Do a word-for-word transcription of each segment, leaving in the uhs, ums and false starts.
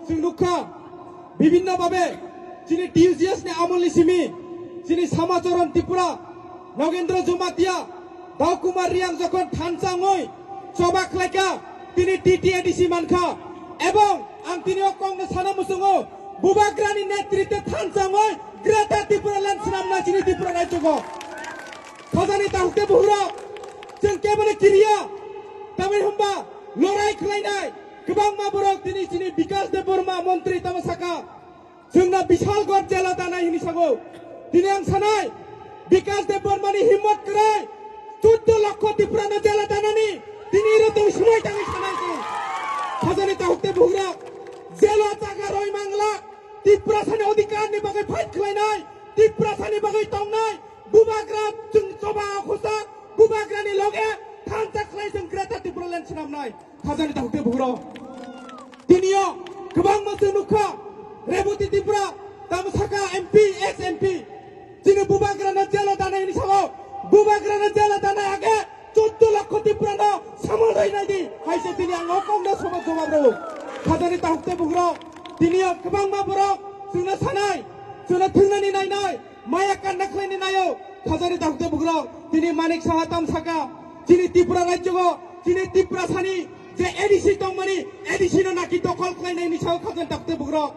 Chwng nukha, bibhinno babe, chini T U G S ni amolni simi, chini Samacharan Tripura, Nogendra Jamatia, Dao Kumar Reang jokhon thansa wngwi choba khlaikha, tini T T A D C mankha. Ebong ang tini o kokno sana muchungo, Bubagrani netritwe thansa wngwi Greater Tipraland swnamnai chini Tripura rajyogo. Khajani takhukte buhurok, chwng kebono kiriya, tamni hwnba lorai khlainai kwbangma borok tini chini Bikash Debbarma montri tamo saka, chwngno Bishalgarh jela danai hini sago. Tini ang sanai, Bikash Debbarmani himmot kwrwi, chuddo lokho Tiprano jela danani tini iro tong swmai tangwi sanai chwng. Khajani takhukte buhurok, jela jaga roi mangla, Tiprasani odhikarni bagwi fight khlainai, Tiprasani bagwi tongnai, Bubagra chwng choba o khusa, Bubagrani loge thansa khlai chwng Greater Tipraland swnamnai. Khajani takhukte buhurok. Tiniyo kwbangma chwng nukha, Rebati Tripura, tamo saka M P, ex M P. Chini Bubagrano jela danai hini sao, Bubagrano jela danai age chuddo lokho Tiprano samung rwinai di. Haise tini ang o kokno sobo jawab rwo. Khajani takhukte buhurok. Tiniyo kwbangma borok chwngno sanai, chwngno thwngnani nainai, maya kanna khlaini naio, khajani takhukte buhurok. Tini Manik Saha tam saka, chini Tripura rajyogo, chini Tiprasani je A D C tongmani, A D C no naki dokhol khlainaini sao khajani takhukte buhurok.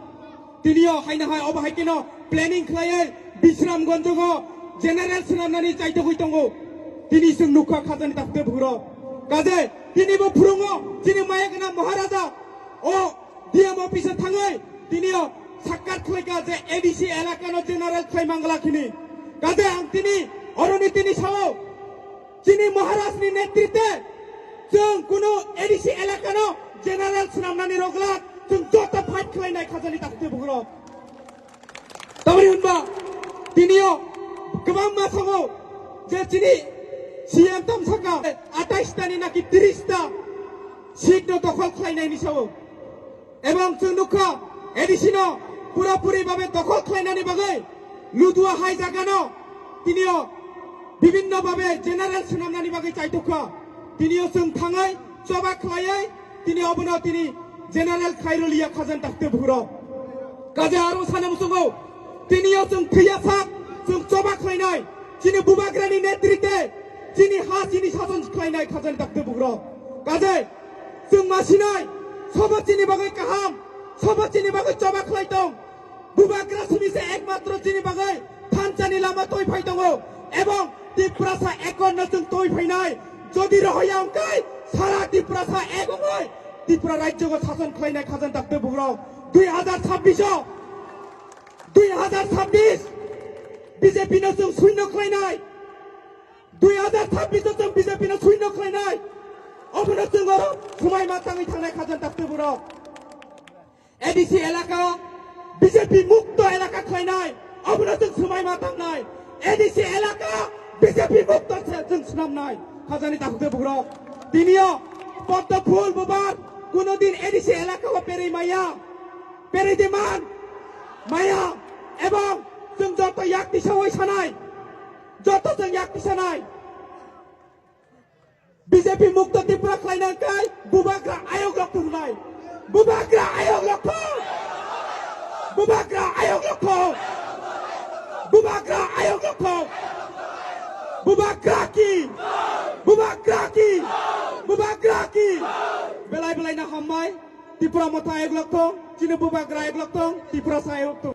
Tiniyo haino hai obo hai kheno planning khlaiwi Bisramganjogo general swnamnani chaitogwi tongo. Tini chwng nukha khajani takhukte buhurok. Kaje tini bo phurungo chini maya gwnang Maharaja o D M office o thangwi tiniyo sakkat khlaikha je A D C elakano general khlai mangla khini. Kaje ang tini oroni tini sao, chini Maharajni netritwe chwng kuno A D C elakano general swnamnani rogla chwng joto fight khlainai khajani takhukte buhurok. Tamoni hwnba tiniyo kwbangma sao je chini C M tam saka atais tani naki tris ta seat no dokhol khlainaini sao. Ebong chwng nukha A D C no pura puri babe dokhol khlainani bagwi Ludua hai jagano tiniyo bibhinno babe general swnamnani bagwi chaitukha. Tiniyo chwng thangwi choba khlaiwi tini obono tini general khairoliya khajani takhukte buhurok. Kaje aro sana muchungo tiniyo chwng thwiya sak chwng choba khlainai chini Bubagrani netritwe chini ha chini sason khlainai khajani takhukte buhurok. Kaje chwng masinai, sobo chini bagwi kaham, sobo chini bagwi choba khlai tong. Bubagra simi se ekmatro chini bagwi thansani lama twi phai tongo. Ebong Tiprasa ekon no chwng twi phainai. Jodi rohoya wngkai, sara Tiprasa ek wngwi Tripura rajyogo sason khlainai khajani takhukte buhurok. Dui hajar chabbish o, dui hajar chabbish B J P no chwng suino khlainai. Dui hajar chabbish o chwng B J P no suino khlainai. Obono chwng oro swmai ma tangwi thangnai khajani takhukte buhurok. A D C elaka B J P mukto elaka khlainai. Obono chwng swmai ma tangnai. A D C elaka B J P mukto se chwng swnamnai. Khajani takhukte buhurok. Tiniyo Poddo Phul Bubar kuno din A D C elaka o perwi maya. Perwi di man. Maya. Ebong chwng joto yak tisawi sanai. Joto chwng yak tisanai. B J P mukto Tripura khlaina kai Bubagra ayok rok thungnai. Bubagra ayok rok thung. Bubagra ayok rok thung. Bubagra ayok rok thung. Bubagra ki. Bubagra ki. Bubagra ki. Belai belai no hambai. Tripura motha ayok rok thung. Chini Bubagra ayok rok thung. Tiprasa ayok rok thung.